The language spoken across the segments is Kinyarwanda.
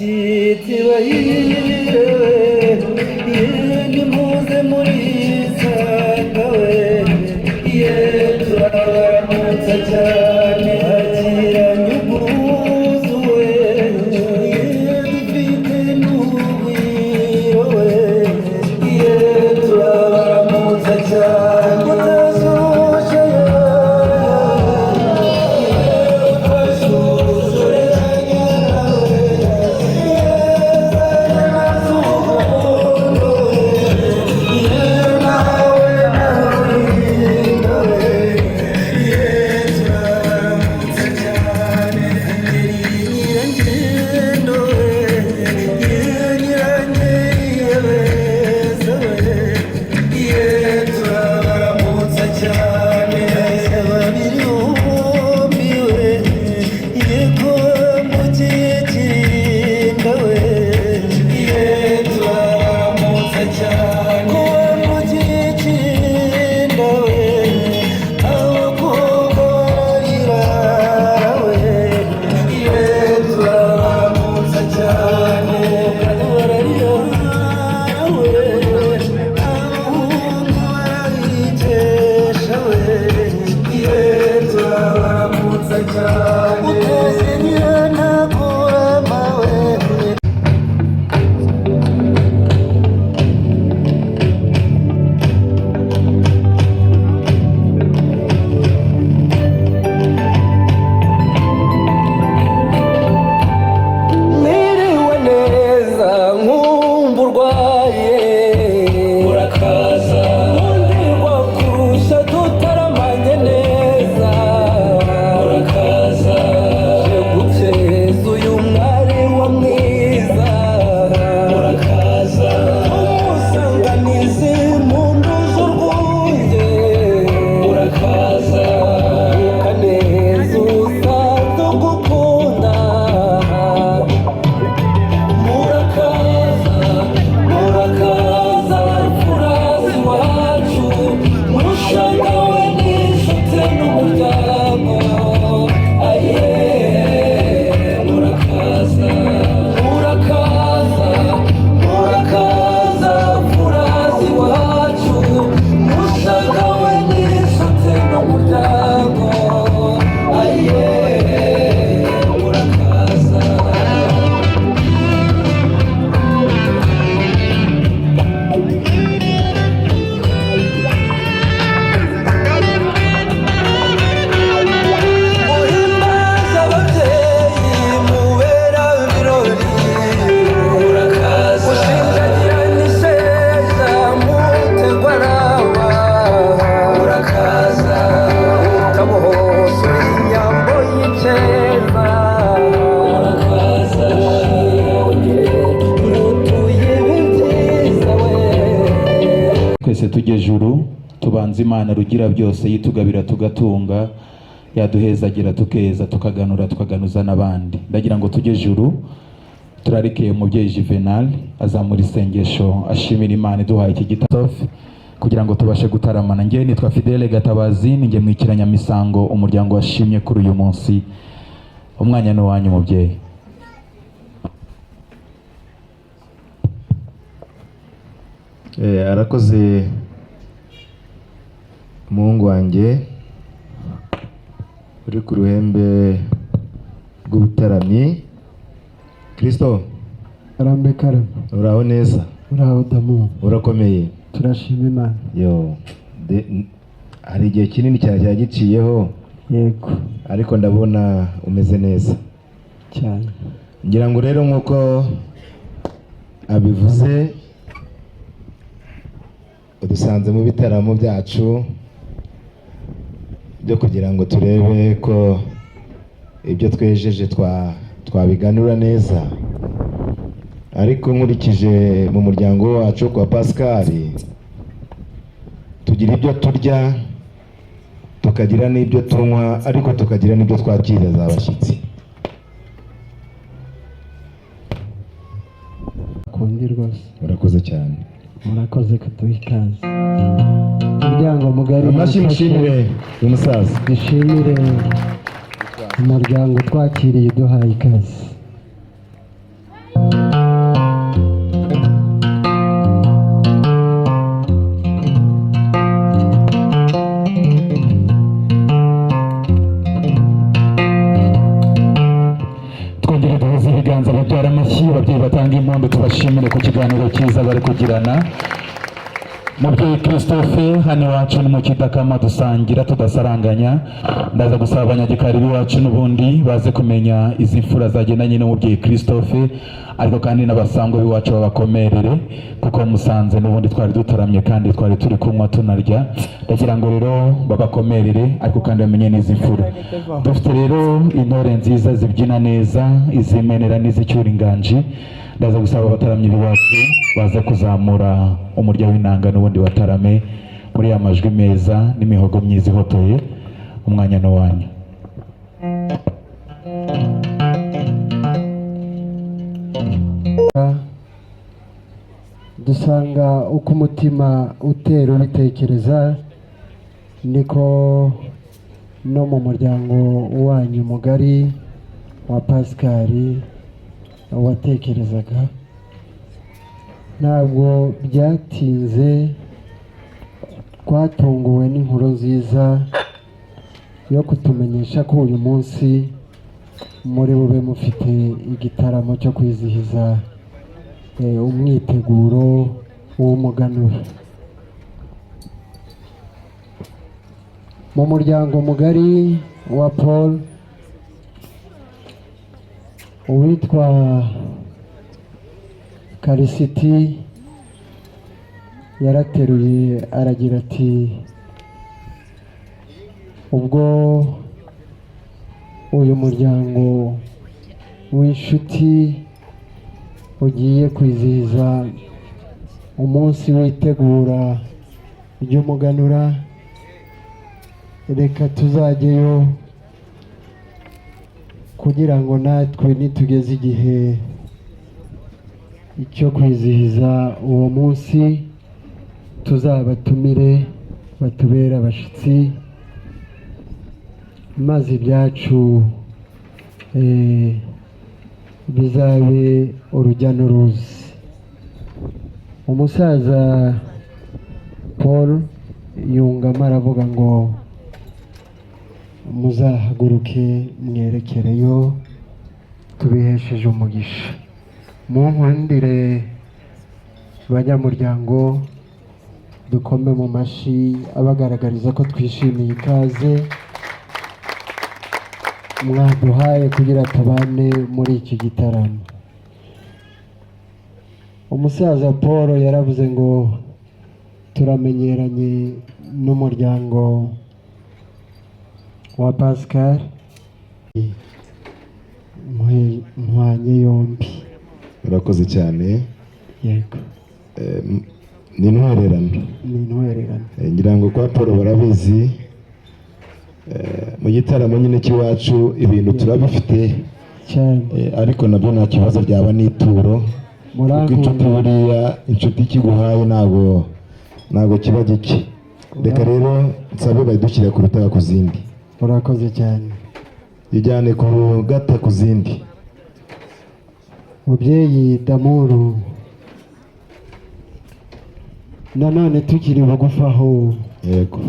Bashyitsi bahire, ye nimuze murisanga we, ye turabaramutsa cyane. Bakiranye ubwuzu we, ye dufite n'urugwiro we, ye turabaramutsa cyane. Utashyushye, utashyushye, cyane babiri bombi we, yego mukikinda we, ye turabaramutsa cyane. Kuba mukikinda we, abakobwa bararira we, ye turabaramutsa cyane. Bararira we, abahungu barabikesha we, ye turabaramutsa cyane. Uteze nyiranakurama we. Mwiriwe neza, nkumva urwaye, urakaza nkundirwa kurusha tutaramanye neza, urakaza je gukeza uyu mwari wa mwiza, urakaza umusanganizi mu z'urwunge, urakaza ukaneza usanzwe ugukunda. Murakaza, murakaza, furazi wacu, mushagawe n'inshuti n'umuryango, aye murakaza, murakaza, murakaza, furazi wacu, mushagawe n'inshuti n'umuryango, aye murakaza. Muhimbaza ababyeyi mubera ibirori, murakaza ushinjagira n'isheja mutegwa raba, murakaza utamuhose uri inyambo y'ikeza, murakaza mutuye ibyiza we. Twese tujye juru, tubanze Imana Rugira byose, yitugabira tugatunga, yaduhezagira tukeza, tukaganura, tukaganuza n'abandi. Ndagira ngo tujye juru, turarike umubyeyi Juvenal azamura isengesho ashimira Imana iduhaye iki gitabo kugira ngo tubashe gutaramana. Njye nitwa Fidele Gatabazi, ninjye mwikiranyamisango umuryango washimye kuri uyu munsi. Umwanya ni uwanyu, mubyeyi. Arakoze umuhungu wanjye uri ku ruhembe rw'ubutaramyi, Kristo. Karambe, karame. Uraho neza? Uraho damu? Urakomeye? Turashima Imana. Yo hari igihe kinini cyane cyagiciyeho. Yego. Ariko ndabona umeze neza. Cyane. Ngira ngo rero nk'uko abivuze, udusanze mu bitaramo byacu byo kugira ngo turebe ko ibyo twejeje twabiganura neza, ariko nkurikije mu muryango wacu kwa Pascal, tugira ibyo turya, tukagira n'ibyo tunywa, ariko tukagira n'ibyo twakiriza abashyitsi. Kundi rwose. Urakoze cyane. Murakoze kuduha ikaze, umuryango mugari. Amashyi, mushimire uyu musaza. Dushimire umuryango twakiriye, uduhaye ikaze. Twongere duhuze ibiganza babyara amashyi, ababyeyi batanga impundu, tubashimire ku kiganiro cyiza bari kugirana. Mubyeyi Christophe, hano iwacu ni mu Kidakama, dusangira tudasaranganya. Ndaza gusaba abanyagikari b'iwacu n'ubundi baze kumenya izi mfura zagendanye n'umubyeyi Christophe, ariko kandi n'abasangwa b'iwacu babakomerere, kuko musanze n'ubundi twari dutaramye kandi twari turi kunywa tunarya. Ndagira ngo rero babakomerere, ariko kandi bamenye n'izi mfura dufite. Rero intore nziza zibyina neza, izimenera n'izicyura inganji. Ndaza gusaba abataramyi b'iwacu baze kuzamura umurya w'inanga, n'ubundi batarame muri ya majwi meza n'imihogo myiza ihotoye. Umwanya n'uwanyu. Dusanga uko umutima utera ubitekereza, niko no mu muryango wanyu mugari wa Pascal watekerezaga. Ntabwo byatinze, twatunguwe n'inkuru nziza yo kutumenyesha ko uyu munsi muri bube mufite igitaramo cyo kwizihiza umwiteguro w'umuganura. Mu muryango mugari wa Paul, uwitwa Karisiti yarateruye aragira ati: "Ubwo uyu muryango w'inshuti ugiye kwizihiza umunsi w'itegura ry'umuganura, reka tuzajyeyo kugira ngo natwe nitugeze igihe cyo kwizihiza uwo munsi tuzabatumire batubere abashyitsi, maze ibyacu bizabe urujya n'uruza." Umusaza Paul yungamo aravuga ngo: "Muzahaguruke mwerekereyo, tubihesheje umugisha." Munkundire banyamuryango, dukome mu mashyi abagaragariza ko twishimiye ikaze mwaduhaye kugira tubane muri iki gitaramo. Umusaza Paul yaravuze ngo: "Turamenyeranye n'umuryango wa Pascal, nkwanye yombi." Urakoze cyane. Yego. Ni intwererano. Ni intwererano. Ngira ngo kwa Paul barabizi. Mu gitaramo nyine cy'iwacu ibintu turabifite. Cyane. Ariko nabyo nta kibazo, byaba n'ituro, kuko inshuti Murankunda. buriya inshuti ikiguhaye ntabwo kiba gike. Reka rero nsabe bayidushyire ku rutara ku zindi. Murakoze cyane. Ijyane ku gata ku zindi. Mubyeyi Damuru, nanone tukiri bugufi aho, Yego.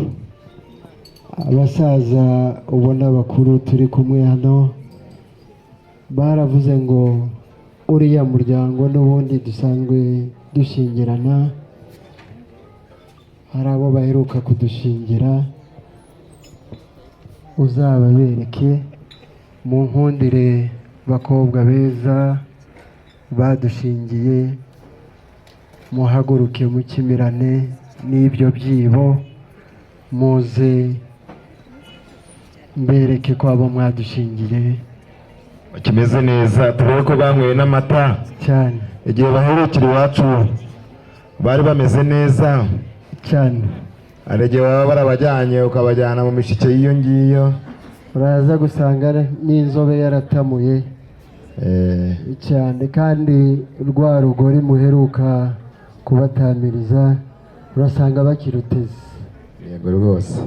abasaza ubona bakuru turi kumwe hano baravuze ngo: "Uriya muryango n'ubundi dusanzwe dushyingirana, hari abo baheruka kudushingira, uzababereke." Mu nkundire bakobwa beza badushingiye, muhaguruke mukimirane n'ibyo byibo, muze mbereke ko abo mwadushingiye Kimeze neza, turebe ko banyweye n'amata. Cyane. Igihe baherukira iwacu bari bameze neza. Cyane. Hari igihe baba barabajyanye, ukabajyana mu mishike y'iyo ngiyo. Uraza gusanga n'inzobe yaratamuye cyane, kandi rwa rugori muheruka kubatamiriza urasanga bakiruteze. Yego rwose.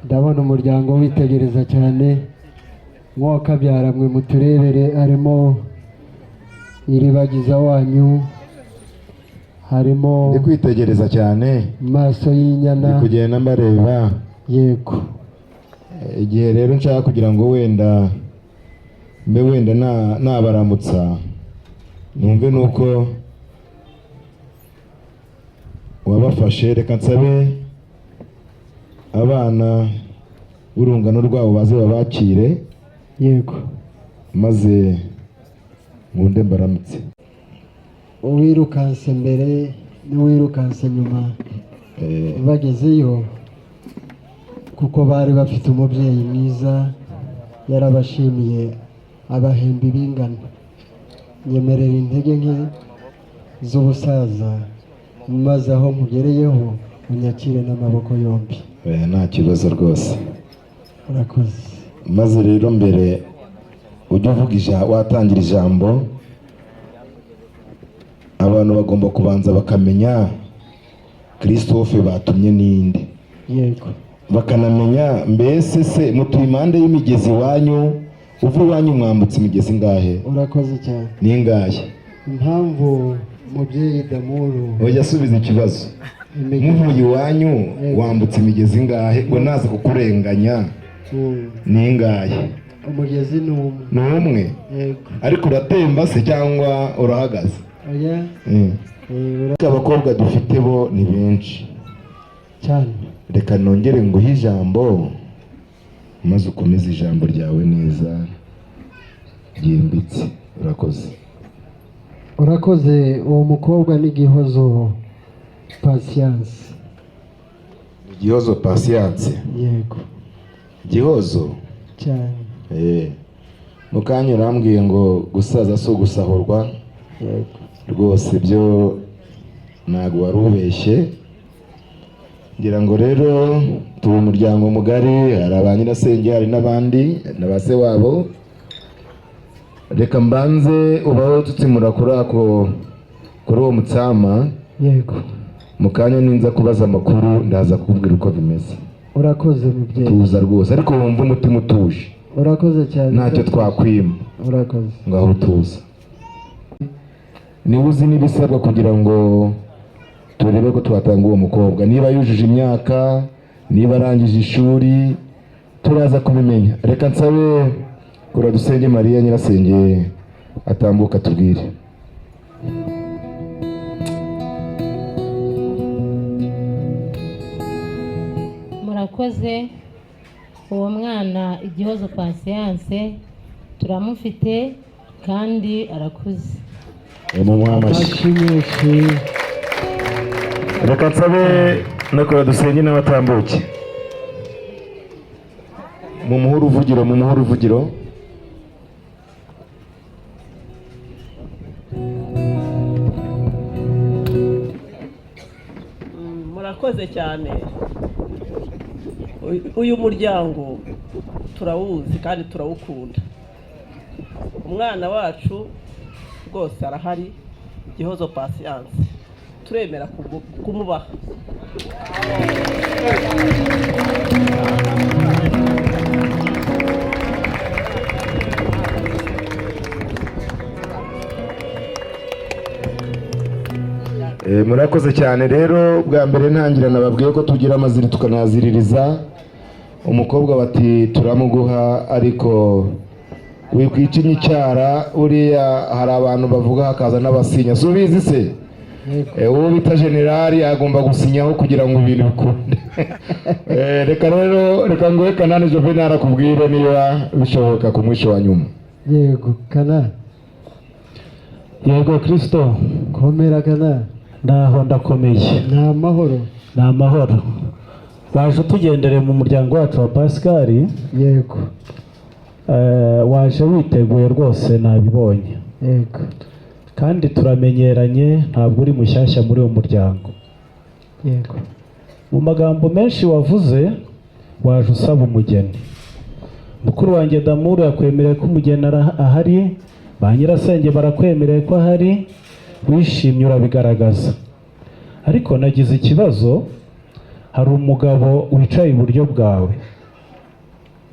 Ndabona umuryango witegereza cyane. Mwokabyara mwe, muturebere, harimo Iribagiza wanyu, harimo Ndi kwitegereza cyane. Maso y'inyana. Ndi kugenda mbareba. Yego. Igihe rero nshaka kugira ngo wenda mbe wenda nabaramutsa numve nuko wabafashe. Reka nsabe abana b'urungano rwabo baze babakire. Yego. Maze nkunde mbaramutse. Uwirukanse mbere n'uwirukanse nyuma bagezeyo, kuko bari bafite umubyeyi mwiza, yarabashimiye abahemba ibingana. Nyemerera intege nke z'ubusaza, maze aho nkugereyeho unyakire n'amaboko yombi. Oya, nta kibazo rwose. Urakoze. Maze rero mbere ujya uvuga watangira ijambo, abantu bagomba kubanza bakamenya Christophe batumye ninde. Yego. Bakanamenya mbese se mutuye impande y'imigezi iwanyu, uva iwanyu mwambutse imigezi ingahe? Urakoze cyane. Ni ingahe? Impamvu mubyeyi Damuru Ujya asubiza ikibazo. Imigezi. Muvuye iwanyu wambutse imigezi ingahe ngo naza kukurenganya? Ni ingahe? Umugezi ni umwe. Ni umwe? Yego. Ariko uratemba se cyangwa urahagaze? Oya. Abakobwa dufite bo ni benshi cyane. Reka nongere nguhe ijambo maze ukomeze ijambo ryawe neza ryimbitse. Urakoze. Urakoze. Uwo mukobwa ni Gihozo Patience. Gihozo Patience? Yego. Gihozo. Cyane. Mu kanya urambwiye ngo gusaza si ugusahurwa. Yego. Rwose byo ntabwo wari ubeshye. Ngira ngo rero tuba umuryango mugari, hari ba nyirasenge, hari n'abandi na ba se wabo. Reka mbanze ubaho tutsimura kuri ako, kuri uwo mutsama. Yego. Mu kanya ninza kubaza amakuru ndaza kukubwira uko bimeze. Urakoze mubyeyi. Tuza rwose, ariko wumva umutima utuje. Urakoze cyane. Ntacyo twakwima. Urakoze. Ngaho utuza, niba uzi n'ibisabwa kugira ngo turebe ko twatanga uwo mukobwa, niba yujuje imyaka, niba arangije ishuri, turaza kubimenya. Reka nsabe Kuradusenge Mariya nyirasenge atambuka tubwire. Murakoze. Uwo mwana Igihozo Patience turamufite kandi arakuze. Mumuhe amashyi. Amashyi menshi. Reka nsabe no Kuradusenge nawe atambuke, mumuhe uruvugiro, mumuhe uruvugiro. Murakoze cyane. Uyu muryango turawuzi kandi turawukunda. Umwana wacu rwose arahari, Gihozo Patience, turemera kumubaha. Murakoze cyane rero. Bwa mbere ntangira nababwiye ko tugira amaziri tukanaziririza. Umukobwa bati turamuguha, ariko wikwicinya icyara. Buriya hari abantu bavuga hakaza n'abasinya, si ubizi se? Uwo bita generali agomba gusinyaho kugira ngo ibintu bikunde. Reka rero, reka nguhe Kanani Juvenal akubwire niba bishoboka ku mwisho wa nyuma. Yego Kana. Yego Kristo. Komera Kana. Ndaho, ndakomeye. Ni amahoro? Ni amahoro. Waje utugendere mu muryango wacu wa Pascal. Yego. Waje witeguye rwose, nabibonye. Yego. Kandi turamenyeranye, ntabwo uri mushyashya muri uwo muryango. Yego. Mu magambo menshi wavuze, waje usaba umugeni. Mukuru wanjye Damuru yakwemereye ko umugeni ahari, ba nyirasenge barakwemereye ko ahari, wishimye urabigaragaza. Ariko nagize ikibazo, hari umugabo wicaye iburyo bwawe.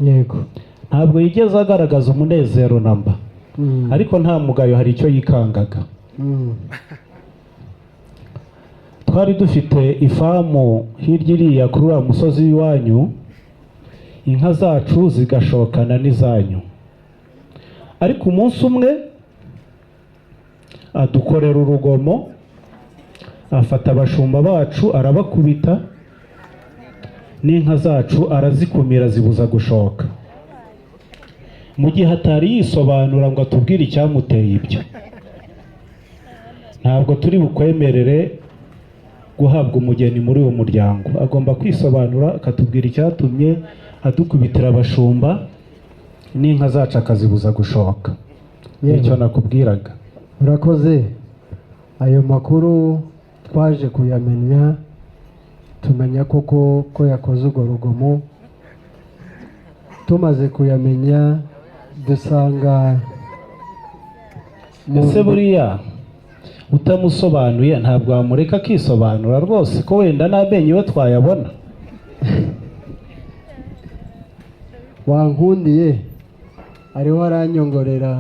Yego. Ntabwo yigeze agaragaza umunezero namba. Ariko nta mugayo, hari icyo yikangaga. Twari dufite ifamu hirya iriya kuri uriya musozi w'iwanyu. Inka zacu zigashokana n'izanyu, ariko umunsi umwe adukorera urugomo, afata abashumba bacu arabakubita, n'inka zacu arazikumira, zibuza gushoka. Mu gihe atari yisobanura ngo atubwire icyamuteye ibyo, ntabwo turi bukwemerere guhabwa umugeni muri uwo muryango. Agomba kwisobanura akatubwira icyatumye adukubitira abashumba n'inka zacu akazibuza gushoka. Yewe. Nicyo nakubwiraga. Urakoze. Ayo makuru twaje kuyamenya, tumenya koko ko yakoze urwo rugomo. Tumaze kuyamenya dusanga Ese buriya utamusobanuye ntabwo wamureka akisobanura rwose, ko wenda n'amenyo iwe twayabona? Wankundiye ariho aranyongorera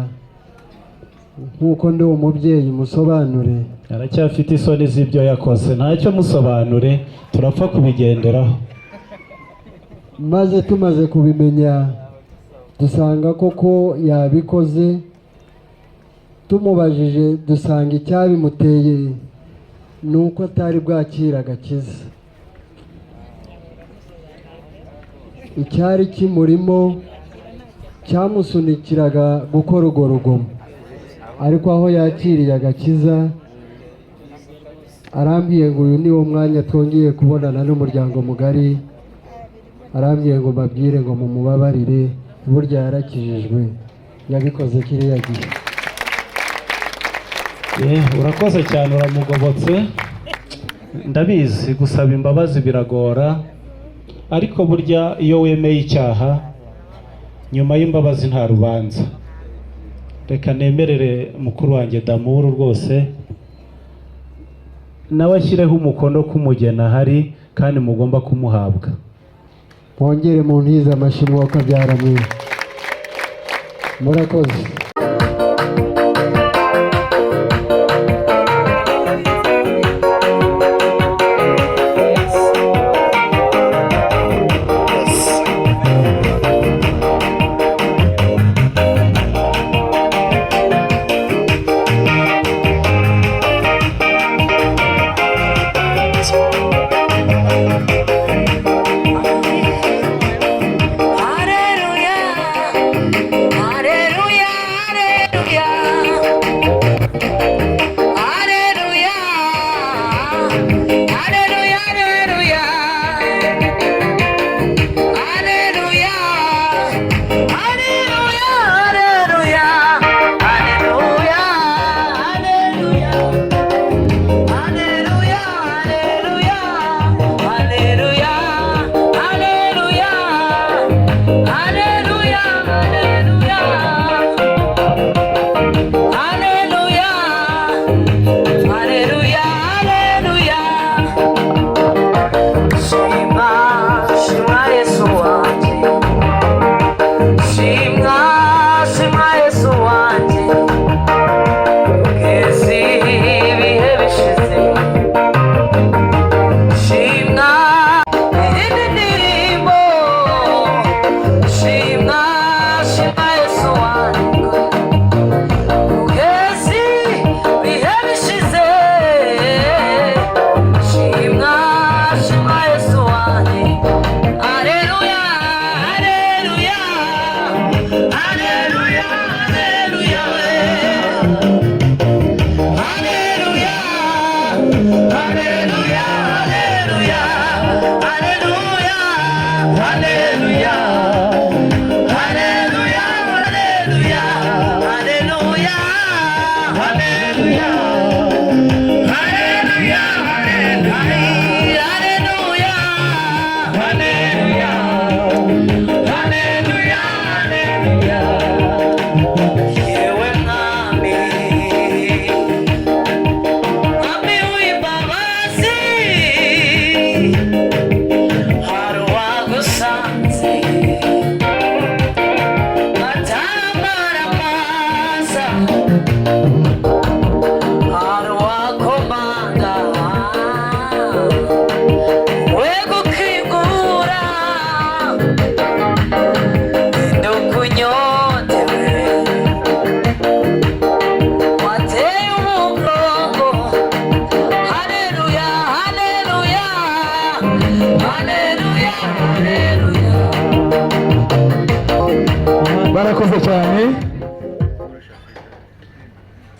nk'uko ndi umubyeyi, musobanure. Aracyafite isoni z'ibyo yakoze, ntacyo musobanure, turapfa kubigenderaho. Maze tumaze kubimenya dusanga koko yabikoze. Tumubajije dusanga icyabimuteye ni uko atari bwakira agakiza. Icyari kimurimo cyamusunikiraga gukora urwo rugomo, ariko aho yakiriye agakiza arambwiye ngo uyu ni wo mwanya twongeye kubonana n'umuryango mugari. Arambwiye ngo mbabwire ngo mumubabarire, burya yarakijijwe, yabikoze kiriya gihe. Urakoze cyane, uramugobotse. Ndabizi gusaba imbabazi biragora, ariko burya iyo wemeye icyaha nyuma y'imbabazi nta rubanza. Reka nemerere mukuru wanjye Damuru rwose nawe ashyireho umukono ko umugeni ahari kandi mugomba kumuhabwa. Mwongere mu ntize amashyi, kabyara mwe. Murakoze. Hallelujah, hallelujah.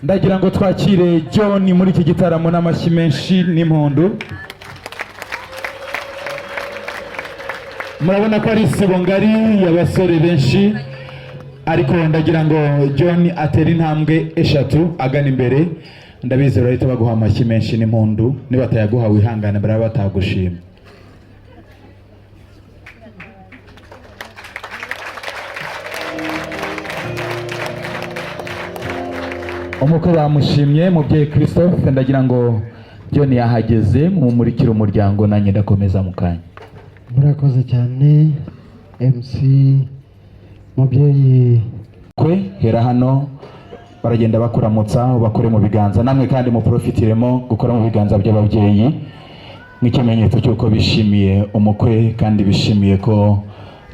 Ndagira ngo twakire John muri iki gitaramo n'amashyi menshi n'impundu. Murabona ko ari isibo ngari y'abasore benshi, ariko ndagira ngo John atere intambwe eshatu agana imbere. Ndabizi barahita baguha amashyi menshi n'impundu, nibatayaguha wihangane, baraba batagushima. Umukwe bamushimye, mubyeyi Christophe. Ndagira ngo John yahageze, mumurikire umuryango, nanjye ndakomeza mu kanya. Murakoze cyane, MC mubyeyi. Kwe hera hano, baragenda bakuramutsa, bakore mu biganza. Namwe kandi muprofitiremo gukora mu biganza by'ababyeyi nk'ikimenyetso cy'uko bishimiye umukwe kandi bishimiye ko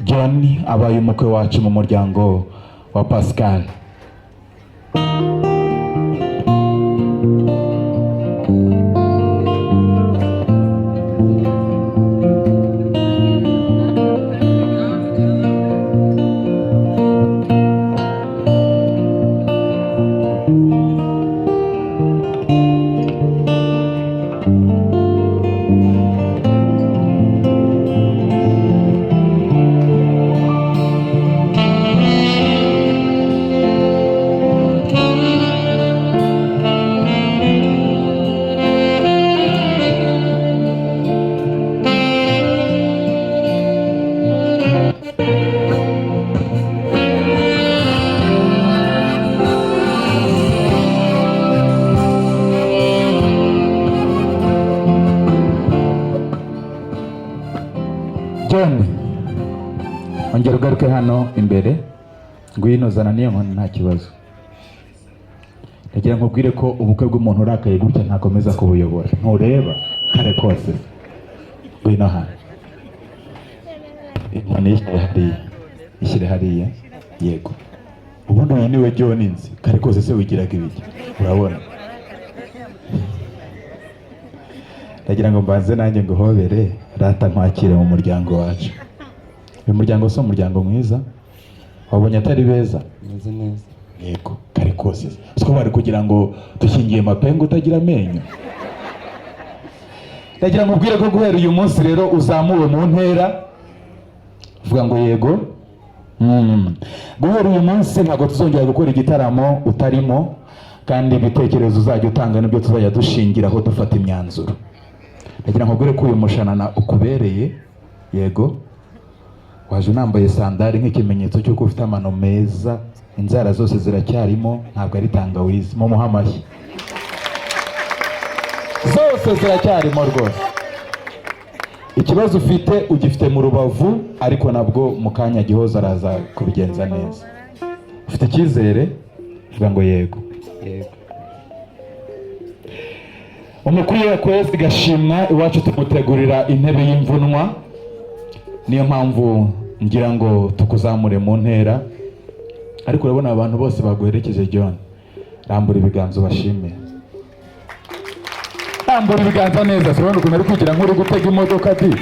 John abaye umukwe wacu mu muryango wa Pascal. John, ongera ugaruke hano imbere, ngwino zana n'iyo nkoni, nta kibazo. Ndagira nkubwire ko ubukwe bw'umuntu urakaye gutya ntakomeza kubuyobora, ntureba kare kose. Ngwino hano, inkoni ishyire hariya, ishyire hariya. Yego, ubundi uyu niwe John nzi kare kose se wigiraga ibiki? Urabona, ndagira ngo mbanze nanjye nguhobere rata, nkwakire mu muryango wacu. Uyu muryango si umuryango mwiza? Wabonye atari beza? Meze neza. Yego, kare kose siko bari kugira ngo dushyingiye mapengu utagira amenyo. Ndagira ngo ubwire ko guhera uyu munsi rero uzamuwe mu ntera. Vuga ngo yego. Guhera uyu munsi ntabwo tuzongera gukora igitaramo utarimo, kandi ibitekerezo uzajya utanga nibyo tuzajya dushingiraho dufata imyanzuro. Ndagira ngo ubwire ko uyu mushanana ukubereye. Yego, waje unambaye sandari nk'ikimenyetso cy'uko ufite amano meza, inzara zose ziracyarimo, ntabwo ari tangawizi. Mumuhe amashyi, zose ziracyarimo rwose. Ikibazo ufite ugifite mu rubavu, ariko nabwo mu kanya Gihozo araza kubigenza neza. Ufite icyizere? Vuga ngo yego. Yego. Umukuru yakwezi gashimwa iwacu tumutegurira intebe y'imvunwa, niyo mpamvu ngira ngo tukuzamure mu ntera. Ariko urabona abantu bose baguherekeje John, rambura ibiganza ubashime, rambura ibiganza neza. Turabona ukuntu ari kugira nk'uri gutega imodoka di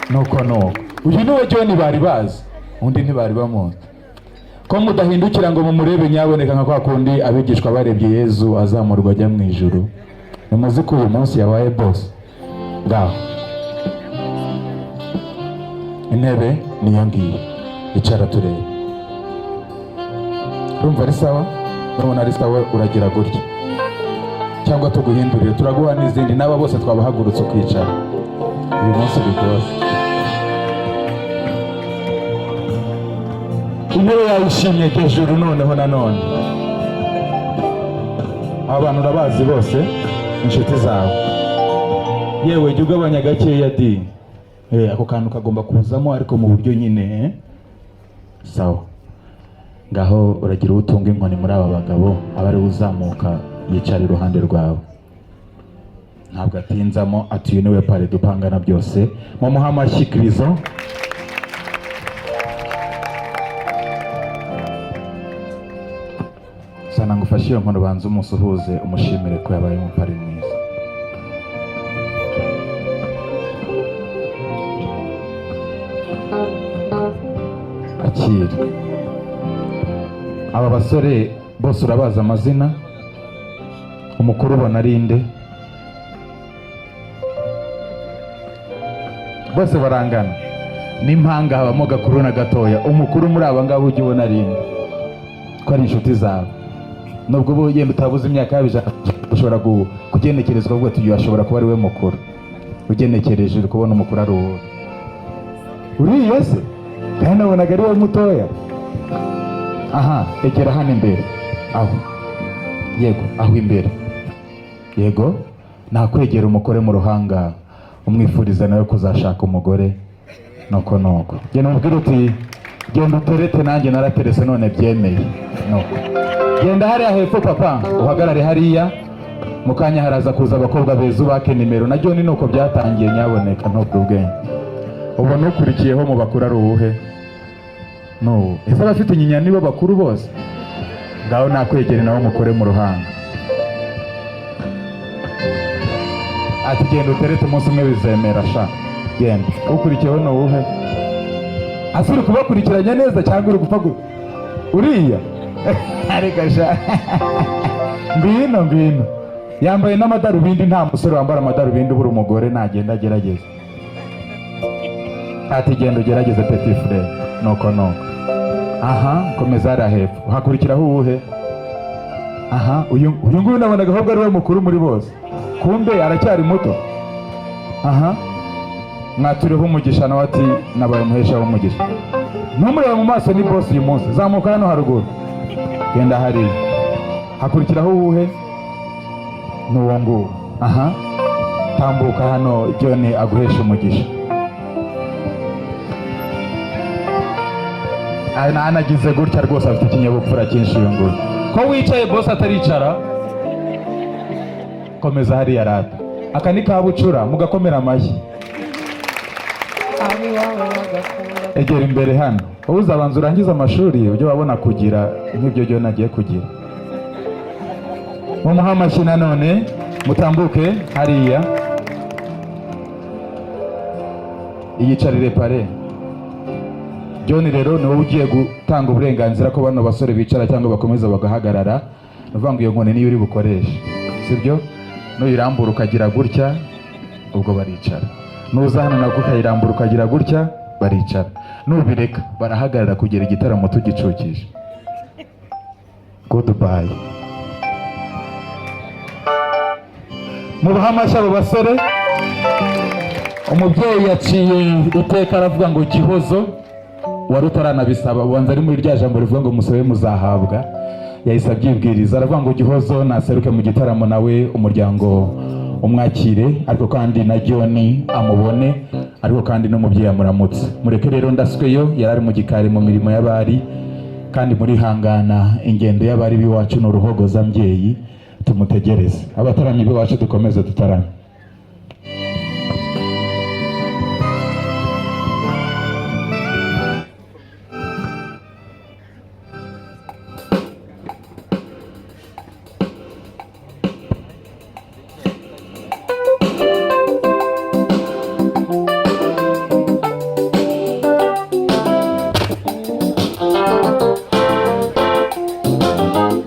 nuko nuko. Uyu niwe John bari bazi, undi ntibari bamuzi. Ko mudahindukira ngo mumurebe nyaboneka nka kwa kundi abigishwa barebye Yezu azamurwa ajya mu ijuru? Nimuzi ko uyu munsi yabaye boss. Ngaho intebe niyo ngiyo, icara turebe. Urumva ari sawa? Nubona ari sawa uragira gutya, cyangwa tuguhindurire, turaguha n'izindi. N'aba bose twabahagurutse ukicara. Uyu munsi uri boss. Intebe yawe ishimye hejuru. Noneho nanone aba bantu urabazi bose, inshuti zawe. Yewe, jya ugabanya gakeya di. Ako kantu kagomba kuzamo ariko mu buryo nyine, eh? Sawa, ngaho uragira uwo utunga inkoni muri aba bagabo, aba ariwe uzamuka yicara iruhande rwawe. Ntabwo atinzamo, ati uyu niwe pare dupangana byose. Mumuhe amashyi Kirizo. Sana ngo ufashe iyo nkono, ubanze umusuhuze, umushimire ko yabaye umupari mwiza. Akira. Aba basore bose urabazi amazina? Umukuru ubona ari nde? Bose barangana n'impanga, habamo gakuru na gatoya. Umukuru muri aba ngaba ujya ubona ari nde, ko ari inshuti zawe? Nubwo uba ugenda utabuze imyaka yabo 100, ushobora kugenekerezwa uvuga ati uyu ashobora kuba ari we mukuru. Ugenekereje uri kubona umukuru ari uwo uriya se? Kandi nabonaga ari we mutoya. Aha, egera hano imbere aho. Yego, aho imbere. Yego, nakwegera umukore mu ruhanga, umwifuriza nawe kuzashaka umugore. Nuko nuko genda umubwire uti genda uterete, nanjye naraterese none byemeye. Nuko genda hariya hepfo papa, uhagarare hariya. Mu kanya haraza kuza abakobwa beza ubake nimero. Na John nuko byatangiye, nyaboneka ntubwe ubwenge. Ubona ukurikiyeho mu bakuru ari uwuhe? N'ubu ese abafite inyinya nibo bakuru bose? Ngaho nakwegere nawe mukore mu ruhanga, ati genda uterete, umunsi umwe bizemera sha, genda. Ukurikiyeho ni uwuhe? Ase uri kubakurikiranya neza cyangwa uri gupfa uriya? Ariko sha, ngwino ngwino. Yambaye n'amadarubindi. Nta musore wambara amadarubindi ubura umugore. Nagenda agerageza, ati genda ugerageze, petit frère. Nuko nuko, aha, komeza hariya hepfo. Hakurikiraho uwuhe? Aha, uyu nguyu nabonaga ahubwo ari we mukuru muri bose, kumbe aracyari muto. Aha, mwatureho umugisha. Nawe ati nabaye umuhesha w'umugisha. Ntumurebe mu maso, ni boss uyu munsi. Zamuka hano haruguru, genda hariya. Hakurikiraho uwuhe? N'uwo nguwo. Aha, tambuka hano, John aguhesha umugisha. Anagize gutya rwose, afite ikinyabupfura cyinshi uyu nguyu. Ko wicaye boss ataricara? Komeza hariya rata. Aka ni ka bucura, mugakomera amashyi. Egera imbere hano. Wowe uzabanza urangize amashuri, ujye wabona kugira nk'ibyo John agiye kugira. Mumuhe amashyi nanone. Mutambuke hariya, iyicarire pare. John rero ni wowe ugiye gutanga uburenganzira ko bano basore bicara cyangwa bakomeza bagahagarara. Ni ukuvuga ngo iyo nkoni niyo uri bukoreshe, sibyo? Nuyirambura ukagira gutya, ubwo baricara. Nuza hano nabwo ukayirambura ukagira gutya, baricara. Nubireka barahagarara kugera igitaramo tugicukije. Goodbye. Mubahe amashyi abo basore. Umubyeyi yaciye iteka, aravuga ngo Gihozo wari utaranabisaba, ubanza ari muri rya jambo rivuga ngo musabe muzahabwa, yahise abyibwiriza, aravuga ngo Gihozo naseruke mu gitaramo, nawe umuryango umwakire, ariko kandi na John amubone, ariko kandi n'umubyeyi amuramutse. Mureke rero ndasweyo, yari ari mu gikari mu mirimo y'abari, kandi murihangana, ingendo y'abari b'iwacu ni uruhogoza mbyeyi. Tumutegereze. Abataramyi b'iwacu dukomeze tutarame.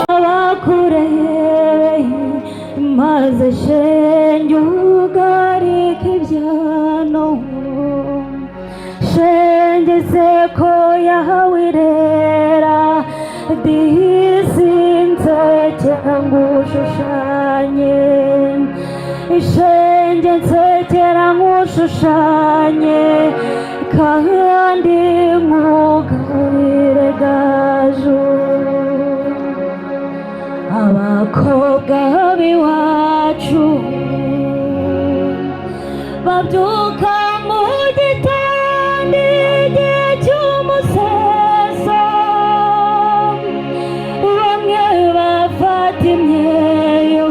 Abakureye maze shenge ugarika ibyano, shenge seko yahawe irera disinze cyangwa ushushanye, shenge nsekera nkushushanye kandi nkugabire gaju. Abakobwa b'iwacu babyuka mu gitondo igihe cy'umuseso, bamwe bafata imyeyo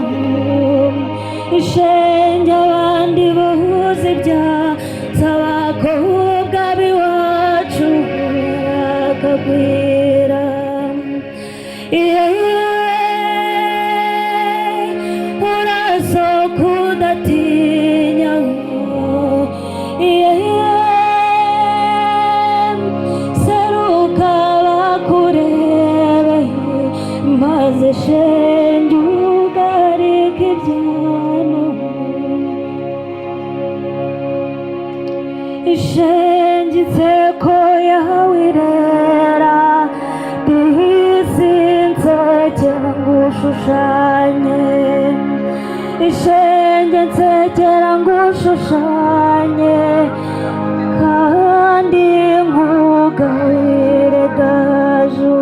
ishenge, abandi buhuza ibyatsi. Abakobwa Inseko yawe irera, disi nsekera ngushushanye, ishenge nsekera ngushushanye, kandi nkugabire gaju.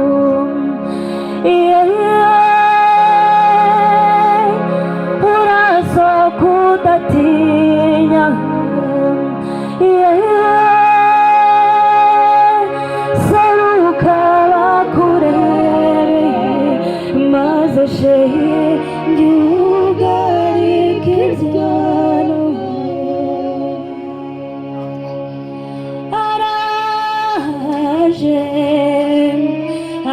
Urasohoka udatinya, seruka bakurebe, maze shenge ugarike ibyano. Araje,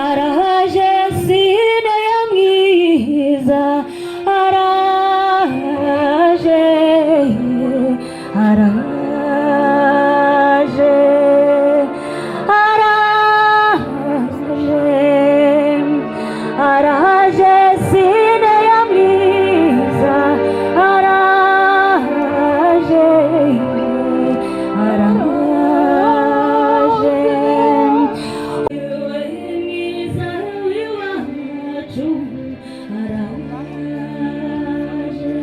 araje, sine ya mwiza, araje, araje, araje, araje, sine ya mwiza, araje, araje. Mwiza w'iwacu, araje,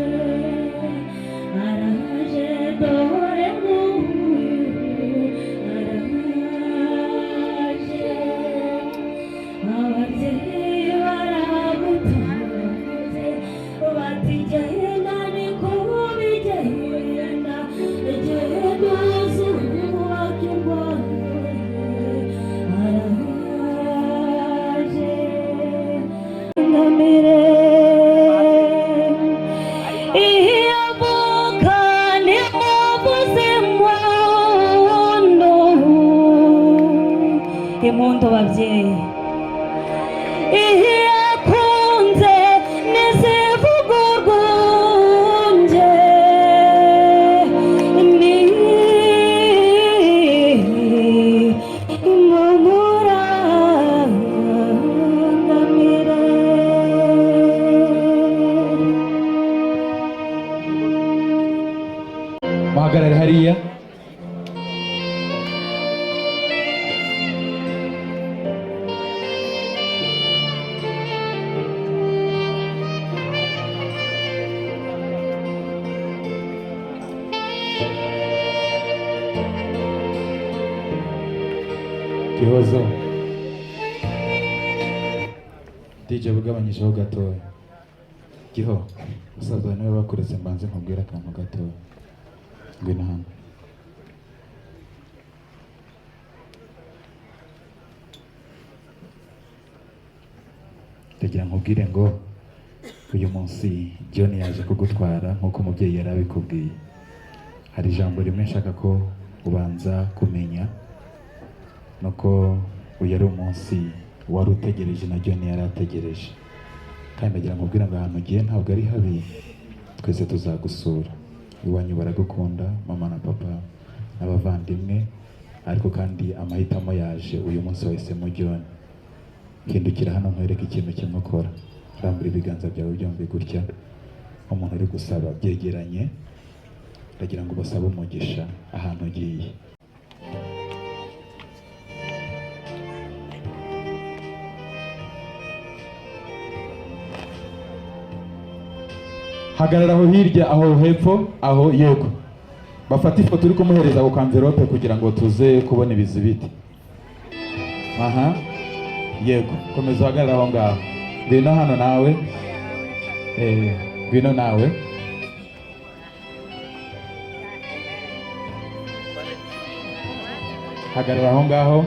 araje, dore nguyu araje. Ababyeyi baragutanze bati genda, niko bigenda, genda uzubake urwawe. Araje ngamire, iyo avuka nimuvuze impundu, impundu babyeyi, iyo akunze ntizivuga urwunge, ni mumurangamire. Muhagarare hariya. Gihozo, DJ bugabanyijeho gatoya. Giho, musaza wawe niwe bakuretse, mbanze nkubwire akantu gatoya. Ngwino hano. Ndagira nkubwire ngo uyu munsi John yaje kugutwara nk'uko umubyeyi yari abikubwiye. Hari ijambo rimwe nshaka ko ubanza kumenya, nuko uyu ari umunsi wari utegereje na John yari ategereje. Kandi ndagira nkubwire ngo ahantu ugiye ntabwo ari habi, twese tuzagusura. Iwanyu baragukunda, mama na papa n'abavandimwe, ariko kandi amahitamo yaje uyu munsi wahisemo John. Hindukira hano nkwereke ikintu kimwe ukora. Rambura ibiganza byawe byombi gutya, nk'umuntu uri gusaba, byegeranye. Ndagira ngo basabe umugisha ahantu ugiye. Hagarara aho hirya, aho hepfo aho, yego. Bafate ifoto uri kumuhereza ako kamverope kugira ngo tuze kubona ibizibiti. Aha, yego, komeza uhagarare aho ngaho. Ngwino hano nawe. Ngwino nawe. Hagarara aho ngaho.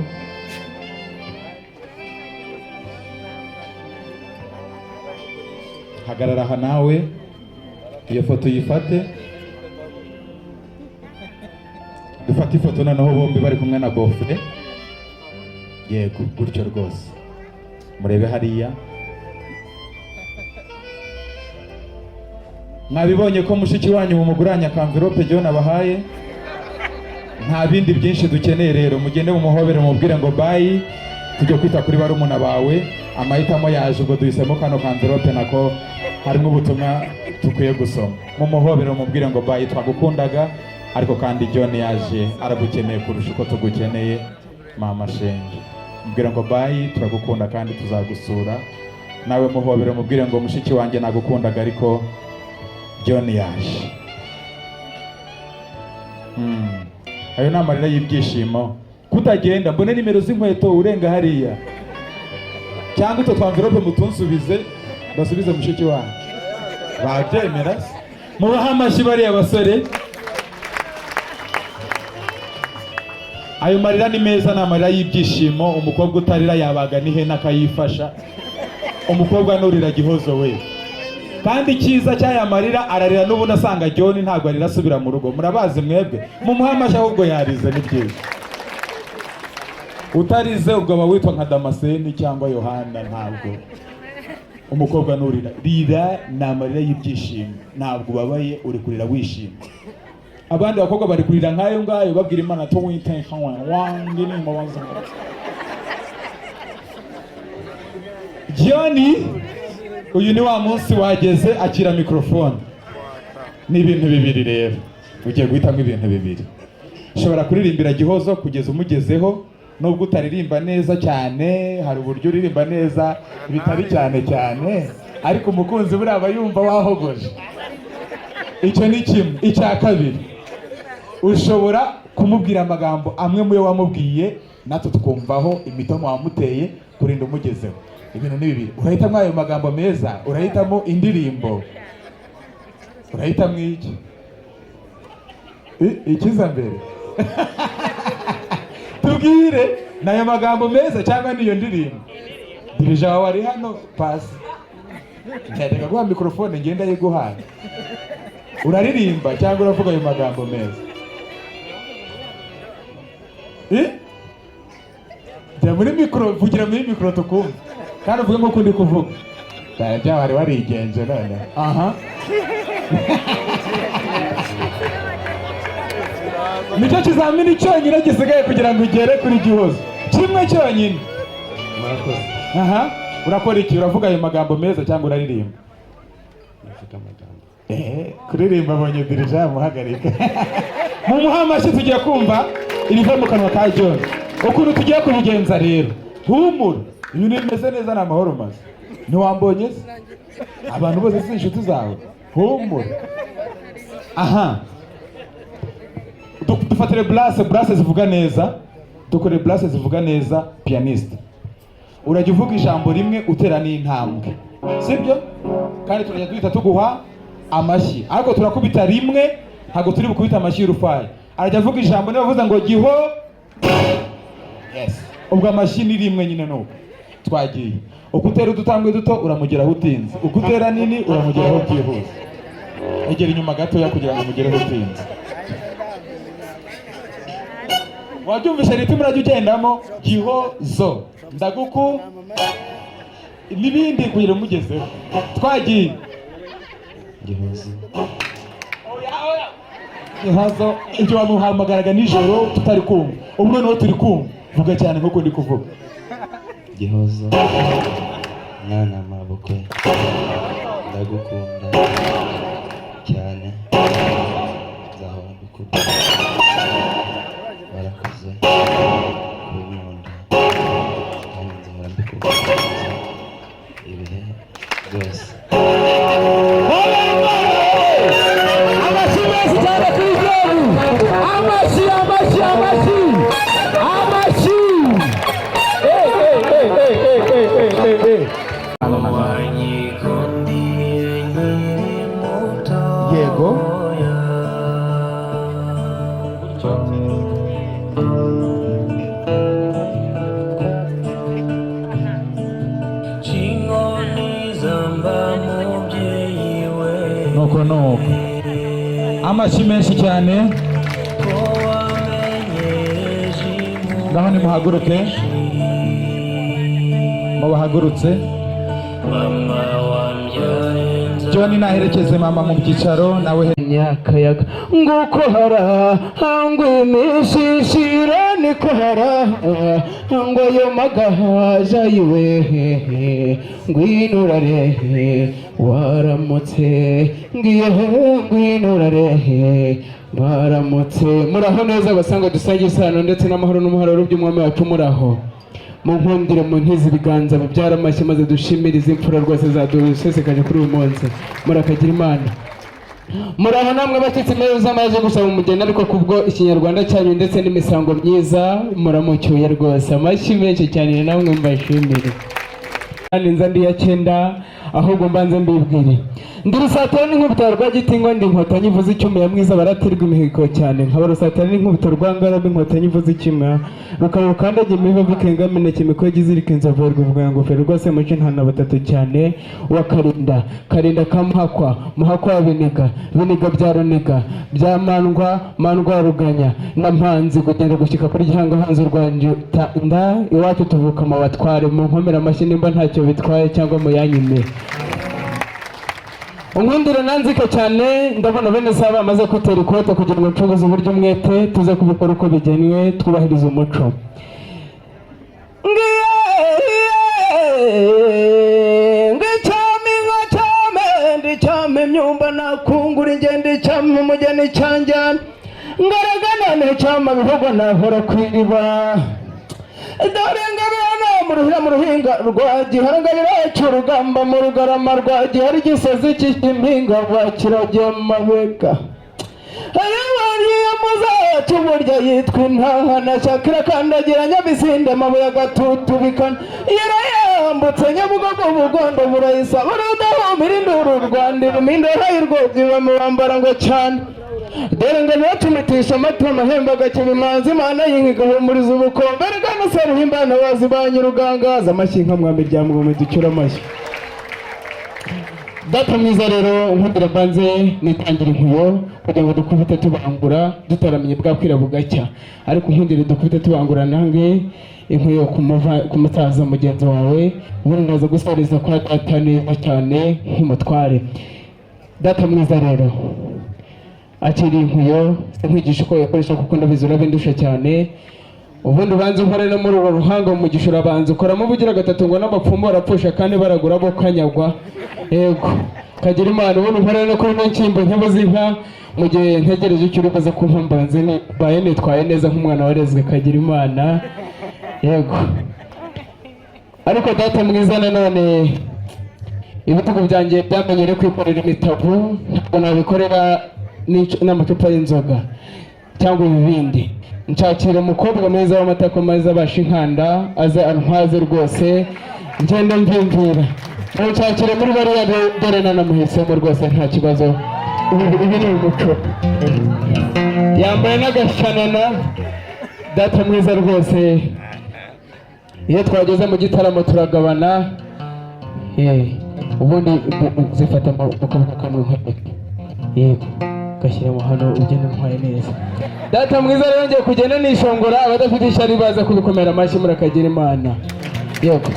Hagarara aha nawe, iyo foto uyifate. Dufate ifoto noneho bombi bari kumwe na bofre. Yego, gutyo rwose. Murebe hariya. Mwabibonye ko mushiki wanyu mumuguranye akamvirope John abahaye. Nta bindi byinshi dukeneye rero, mugende mumuhobere mumubwire ngo bayi, tujye kwita kuri barumuna bawe. Amahitamo yaje, ubwo duhisemo kano kamvirope nako harimo ubutumwa dukwiye gusoma. Mumuhobere mumubwire ngo bayi, twagukundaga. Ariko kandi John yaje aragukeneye kurusha uko tugukeneye. Mama shenge, mubwire ngo bye, turagukunda kandi tuzagusura. Nawe muhobere, mubwire ngo mushiki wanjye nagukundaga, ariko John yaje. Ayo ni amarira y'ibyishimo. Kutagenda mbone nimero z'inkweto urenga hariya, cyangwa utwo twa envelope mutunsubize, basubize mushiki wanyu. Babyemera se? Mubahe amashyi bariya basore. Ayo marira ni meza, ni amarira y'ibyishimo. Umukobwa utarira yabaga n'ihene akayifasha. Umukobwa nurira Gihozo we. Kandi icyiza cy'aya marira, ararira n'ubundi asanga John, ntabwo arira asubira mu rugo. Murabazi mwebwe, mumuhe amashyi ahubwo yarize, ni byiza. Utarize ubwo aba witwa nka Damascene cyangwa Yohana. Ntabwo umukobwa nurira, rira ni amarira y'ibyishimo, ntabwo ubabaye, uri kurira wishimye. Abandi bakobwa bari kurira nk'ayo ngayo babwira Imana to witeka wange n'imbabazi. John, uyu ni wa munsi wageze, akira mikrofone. Ni ibintu bibiri rero, ugiye guhitamo ibintu bibiri. Ushobora kuririmbira Gihozo kugeza umugezeho, nubwo utaririmba neza cyane, hari uburyo uririmba neza bitari cyane cyane, ariko umukunzi buriya aba yumva wahogoje. Icyo ni kimwe. Icya kabiri, ushobora kumubwira amagambo amwe muyo wamubwiye, natwe tukumvaho imitomo wamuteye kurinda umugezeho. Ibintu ni bibiri, urahitamo ayo magambo meza, urahitamo indirimbo, urahitamo iki? Ikiza mbere tubwire, ni ayo magambo meza cyangwa niyo ndirimbo? Dirija wawe ari hano, pasi ntiyajyaga guha mikorofone, ngenda ayiguhaye. Uraririmba cyangwa uravuga ayo magambo meza? Jya muri mikoro, vugira muri mikoro tukumve, kandi uvuge nk'uko ndi kuvuga. Byaba wari warigenje none. Aha nicyo kizamini cyonyine gisigaye kugira ngo ugere kuri Gihozo, kimwe cyonyine. Murakoze. Aha urakora iki? Uravuga ayo magambo meza cyangwa uraririmba? Ndavuga amagambo. Kuririmba abonye dirija yamuhagarika. Mumuhe amashyi, tugiye kumva ibiva mu kanwa ka John. Ukuntu tugiye kubigenza rero, humura, ibintu bimeze neza, ni amahoro maze. Ntiwambonye se? Abantu bose si inshuti zawe? Humura. Aha dufatire blase, blase zivuga neza, dukore blase zivuga neza. Pianiste, urajya uvuga ijambo rimwe utera n'intambwe, sibyo? Kandi turajya duhita tuguha amashyi, ariko turakubita rimwe, ntabwo turi bukubita amashyi y'urufaya. Arajya avuga ijambo, niba avuze ngo giho, yes, ubwo amashyi ni rimwe nyine. Nuko twagiye. Uko utera udutambwe duto uramugeraho utinze, uko utera nini uramugeraho byihuse. Egera inyuma gatoya kugira ngo umugereho utinze. Wabyumvishe riti murajya ugendamo Gihozo ndaguku n'ibindi kugira umugezeho. Twagiye. Gihozo. Gihozo, ibyo wamuhamagaraga nijoro tutari kumva, ubu noneho turi kumva. Vuga cyane nk'uko ndi kuvuga. Gihozo, mwana mabukwe, ndagukunda cyane, nzahora mbikubwira. Warakoze kunkunda, kandi nzahora mbikubwira ibihe byose. Amashyi menshi cyane kuri John! Amashyi, amashyi, amashyi, amashyi! Eh, eh, eh, eh, eh, eh, eh, eh. Yego. Nuko nuko, amashyi menshi cyane. Ngaho nimuhaguruke, mubahagurutse. John naherekeze mama mu byicaro, nawe Nyakayaga nguko harahangwa imishishiro. Niko hara ngo ayo magahaja yiwe, ngwino urarehe waramutse, ngiye ngwino urarehe baramutse. Muraho neza basanga dusange isano ndetse n'amahoro n'umuharuro by'umwami wacu. Muraho, munkundire mu ntizi ibiganza bibyara amashyi, maze dushimire izi mfura rwose zadusesekaje kuri uyu munsi. Murakagira Imana. Muraho namwe bashyitsi meza maje gusaba umugeni, ariko kubwo ikinyarwanda cyanyu ndetse n'imisango myiza muramucyuye rwose. Amashyi menshi cyane namwe mbashimire. Kandi nza ndi ya cyenda, ahubwo mbanze mbibwire: ndi Rusatira n'inkubito rwa Gitingwa, ndi inkotanyi ivuze icyuma ya mwiza baratirwa imihigo cyane, nkaba Rusatira n'inkubito rwa Ngarama, inkotanyi ivuze icyuma rukaba rukandagira imiva bikenga mineke imikogi izirika inzovu rwivuga ngofero rwose muce ntana batatu cyane wa Karinda, Karinda ka Muhakwa, Muhakwa wa Biniga, Biniga bya Runiga bya Mandwa, Mandwa wa Ruganya na Mpanzi, kugenda gushyika kuri Gihanga hanze urwanje nda iwacu tuvuka mu batware. Mu nkomera amashyi nimba ntacyo bitwaye cyangwa muyanyime. Unkundire nanzike cyane, ndabona bene saba bamaze kwitera ikote kugira ngo ncunguze uburyo umwete tuze kubikora uko bigenwe, twubahiriza umuco. Ngicyame inka cyame ndicyame imyumba nakungura ingendo icyame umugeni cyanjyana ngaraganane cyama bihogo nahora ku iriba. Dore ngabirano mu ruhira mu ruhinga rwa Gihara, ngabira cy'urugamba mu rugarama rwa Gihara, igisozi cy'impinga rwa Kiragiye mabega muzacu burya yitwa intahana shakira kandagira Nyabisinde amabuye agatutubikana yarayambutse Nyabugogo ubugondo burayisaba rudahumira induru Rwanda iruma y'urwozi bamubambara ngo cyane. Dore ngo ntibacumitisha amata amahembe agakeba imanzi, Imana y'inka igahumuriza ubukombe rugana seruhimbana bazi ba Nyirugangaza. Amashyi nka mwami rya mwami ducyura amashyi. Data mwiza rero, nkundira mbanze nitangira inkuyo kugira ngo dukubite tubangura dutaramenye bwakwira bugacya, ariko nkundire dukubite tubangura nange inkuyo ku musaza mugenzi wawe, ubundi ndaza gusoreza kwa data neza cyane nk'umutware. Data mwiza rero, akiri inkuyo, sinkwigisha uko yakoresha kuko ndabizi urabindusha cyane. Ubundi ubanza unkore no muri uru ruhanga mu mugisha, urabanza ukoramo ubugira gatatu ngo n'abapfumu barapfusha kandi baragura bo kanyagwa. Yego, kagira Imana. Ubundi unkore no kuri ino nshyimbo nkebuze inka mu gihe ntegereje icyo uri buze kumpa, mbanze mbaye nitwaye neza nk'umwana warezwe. Kagira Imana. Yego, ariko data mwiza, nanone ibitugu byanjye byamenyere kwikorera imitavu, ntabwo nabikorera n'amacupa y'inzoga cyangwa ibibindi. Nshakira umukobwa mwiza w'amatako meza abasha inkanda, aze antwaze rwose ngende mvimvira. Munshakire muri bariya, dore nanamuhisemo rwose, nta kibazo. Ibi ni umuco. Yambaye n'agashanana. Data mwiza rwose, iyo twageze mu gitaramo turagabana. Ubundi zifata mu kaboko kamwe nkwereke, yego, gashyiramo hano ugende ntwaye neza. Data mwiza rero, ngiye kugenda nishongora, abadafite ishyari baza kubikomera amashyi. Murakagira Imana. Yego,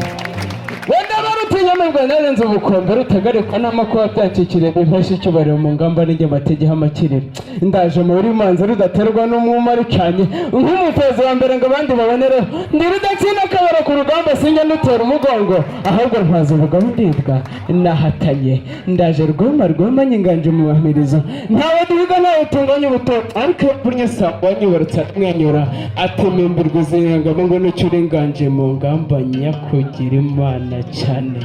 wenda barutinya nubwo narenze ubukombe rutagarikwa n'amakuba byancikiriye bimpesha icyubahiro mu ngamba n'inge amategeko amakiriro. Ndaje mu rumanza rudaterwa n'umwuma rucanye nk'umutezi wa mbere ngo abandi babonereho. Ndi rudatsinda akabara ku rugamba, sinjya ndutera umugongo ahubwo ntwaza ubugabo ndibwa nahatanye. Ndaje rwema rwema nyinganje mu mahmirizo, ntawe duhiga ntawe tunganya ubuto, ariko burya sangwa wanyibarutse aramwenyura atemimbirwa zihangamo ngo nucyo uringanje mu ngamba nyakugira Imana cyane.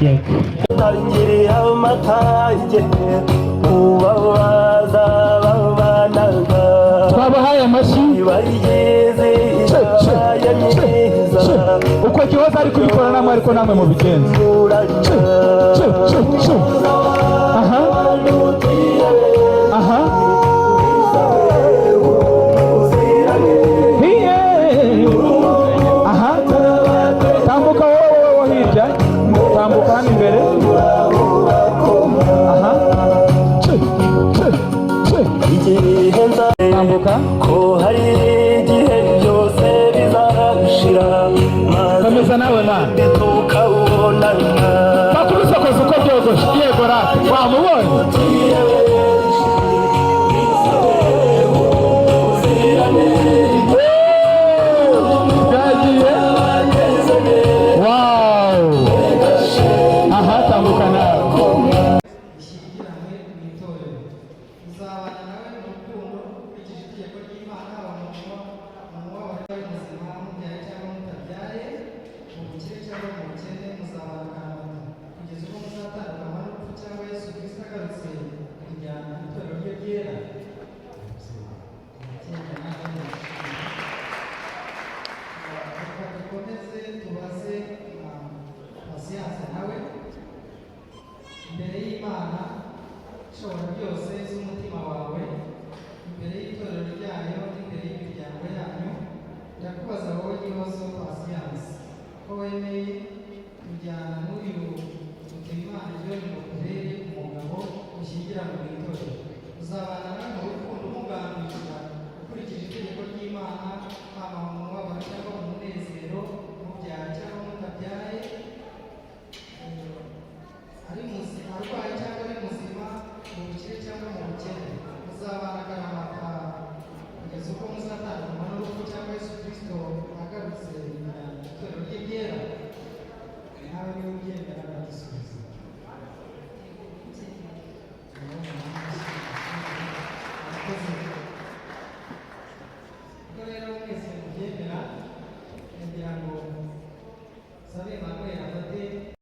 Yego. Tangiriye amatage ubabaza babanaga Twabahaye amashyi. Ibarigeze yabaye myiza. Uko Gihoza ari kubikora namwe, ariko namwe mubigenza. Che, che, che, che. Aha aha. Hiye. Aha, tambuka wowe, wowe hirya, tambuka hano imbere. Aha, che, che, che. Igihe nza Tambuka. Ko hari igihe byose bizashira maze Komeza nawe mwana. Tukabonana. Bakubisokoza uko byogoshe. Yego ra, wamubonye.